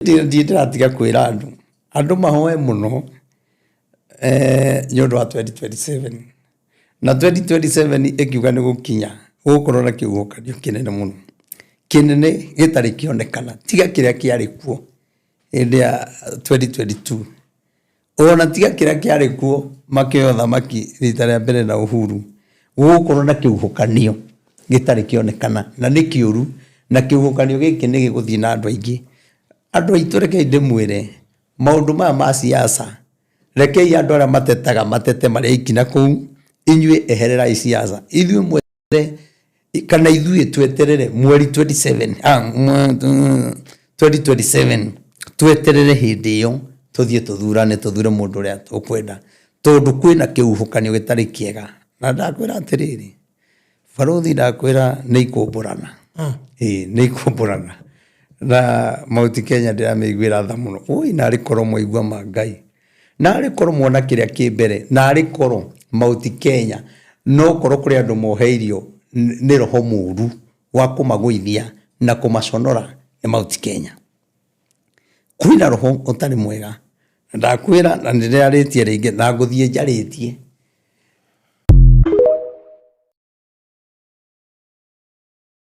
Ndirĩ ndĩratiga kwĩra andũ, andũ mahoe mũno nĩ ũndũ wa 2027. Na 2027 ĩkiuga nĩ gũkinya, gũgũkorwo na kĩhuhũkanio kĩnene mũno, kĩnene gĩtarĩ kĩonekana tiga kĩrĩa kĩarĩ kuo hĩndĩ ya 2022. Ona tiga kĩrĩa kĩarĩ kuo makĩoya ũthamaki rita rĩa mbere na Uhuru, gũgũkorwo na kĩhuhũkanio gĩtarĩ kĩonekana na nĩ kĩũru, na kĩhuhũkanio gĩkĩ nĩ gĩgũthiĩ na andũ aingĩ. Andũ aitũ rekei ndĩmwĩre, maũndũ maya ma siasa, rekei andũ arĩa matetaga matete marĩ aiki na kũu, inyuĩ ehererai siasa. Ithuĩ mweterere kana ithuĩ tweterere mweri 27, 2027 tweterere hĩndĩ ĩyo tũthiĩ tũthurane tũthure mũndũ ũrĩa tũkwenda, tondũ kwĩna kĩhuhũkanio gĩtarĩ kĩega. Na ndakwĩra atĩrĩrĩ, barũthi ndakwĩra nĩ ikũmbũrana, ĩĩ nĩ ikũmbũrana. Na Mount Kenya ndĩramĩiguĩra tha mũno. Ũi narĩ korwo mwaigua ma Ngai. Narĩ korwo mwona kĩrĩa kĩ mbere, narĩ korwo Mount Kenya no korwo kũrĩ andũ moheirio nĩ roho mũru wa kũmagũithia na kũmaconora nĩ Mount Kenya. Kwĩna roho ũtarĩ mwega, na ndakwĩra na nĩ ndĩrarĩtie rĩngĩ na ngũthiĩ njarĩtie.